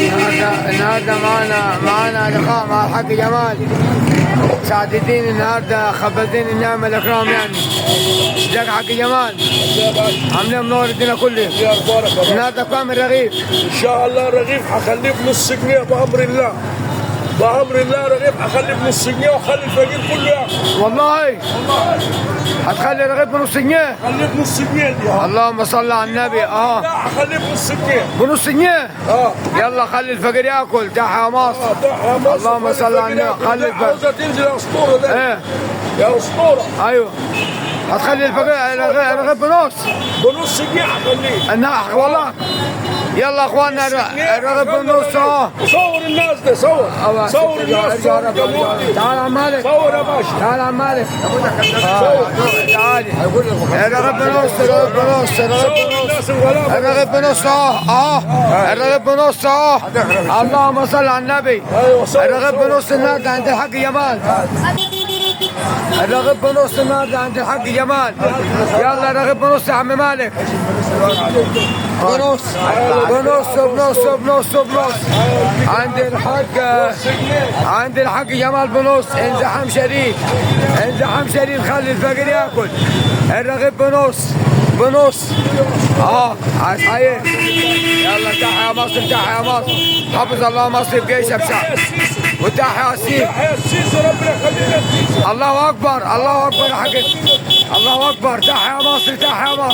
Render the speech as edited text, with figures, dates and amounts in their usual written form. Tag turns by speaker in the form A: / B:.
A: النهارده معانا لقاء مع الحاج جمال سعد الدين. النهارده خبزين النعمة الاكرام يعني. ازيك يا حاج جمال؟ عاملين منور الدنيا كلها.
B: يا اخبارك يا باشا؟
A: النهارده كام الرغيف؟
B: ان شاء الله رغيف هخليه بنص جنيه بامر الله. بامر الله رغيف هخليه بنص جنيه واخلي الفقير كله ياكل.
A: والله هتخلي الرغيف بنص جنيه؟
B: خليه بنص جنيه دي.
A: اللهم صل على النبي.
B: لا هخليه بنص جنيه.
A: بنص جنيه؟
B: اه.
A: يلا خلي الفقير ياكل. تحيا مصر.
B: تحيا مصر.
A: اللهم صل على النبي. خلي الفقير.
B: عاوزه تنزل يا اسطورة ده.
A: ايه
B: يا اسطورة.
A: ايوه هتخلي الفقير الرغيف بنص.
B: بنص جنيه هخليه.
A: والله يلا يا اخوانا الرغيف بنص اهو.
B: صور الناس ده، صور صور الناس، صور الجمهور دي.
A: تعال يا عم مالك.
B: صور يا باشا.
A: تعال يا عم مالك. تعال. الرغيف بنص، الرغيف بنص، الرغيف
B: صور
A: بنص،
B: الناس الغلابة.
A: الرغيف بنص اهو اهو، الرغيف بنص اهو. اللهم صل على النبي.
B: ايوه صور.
A: الرغيف بنص النهارده عند الحاج جمال. الرغيف بنص النهارده عند الحاج جمال. يلا الرغيف بنص يا عم مالك. بنص بنص بنص بنص بنص عند الحاج، عند الحاج جمال بنص. انزحام شديد، انزحام شديد. خلي الفقير ياكل. الرغيف بنص بنص عايز حقيقي. يلا تحيا مصر، تحيا مصر. حفظ الله مصر بجيشها بشعب. وتحيا السيسي.
B: تحيا السيسي، ربنا يخلينا السيسي.
A: الله اكبر، الله اكبر يا حاج، الله اكبر. تحيا مصر، تحيا مصر.